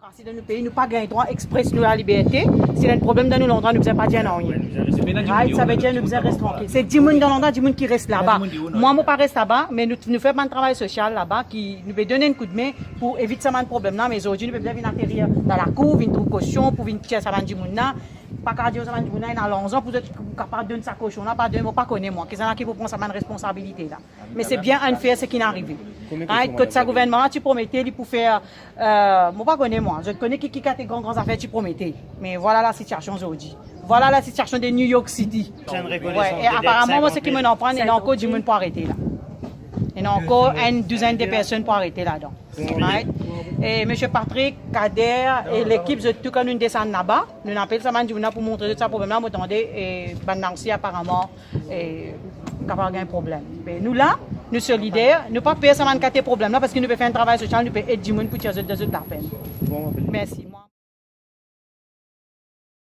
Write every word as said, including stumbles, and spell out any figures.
Pase dan nou pei, nou pa gagn drwa expres nou laliberte. Si ena enn problem dan nou landrwa, nou bizin pa dir nanye. Right? Sa ve dir nou bizin res trankil. Se dimoun dan landrwa, dimoun ki res laba. Mwa, mo pa res laba, me nou, nou fer bann travay sosial laba ki nou pe donn enn koudme pou evit sa bann problem la. Me zordi nou pe bizin vinn aterir dan lakour, vinn trouv kosion pou vinn tir sa bann dimoun la. Pa kapav dir sa bann dimoun la ena larzan pou zot kapav donn sa kosion la, pa donn, mo pa kone mwa. Kisannla ki pou pran sa bann responsabilite la? Me se bien ann fer seki inn arive. Right? Kot sa gouvernman la ti promete li pou fer, euh, mo pa kone mwa, zot kone ki, ki kate gran, gran zafer ti promete. Me vwala lasitiasion zordi. Vwala lasitiasion de New York City. Wi, e aparaman, mwa, seki mo aprann, ena ankor dimoun pou arete la. Ena ankor enn douzenn de personn pou arete ladan. Right? E Misie Patrick, Kader e lekip, zot tou, kan nou desann laba, nou apel sa bann dimoun la pou montre zot sa problem la, mo tande, e bann la osi aparaman, e kapav gagn problem. Me nou la, nou solider, nou pa per sa bann kate problem la, parski nou pe fer enn travay sosial, nou pe ed dimoun pou tir zot dan zot lapenn. Mersi.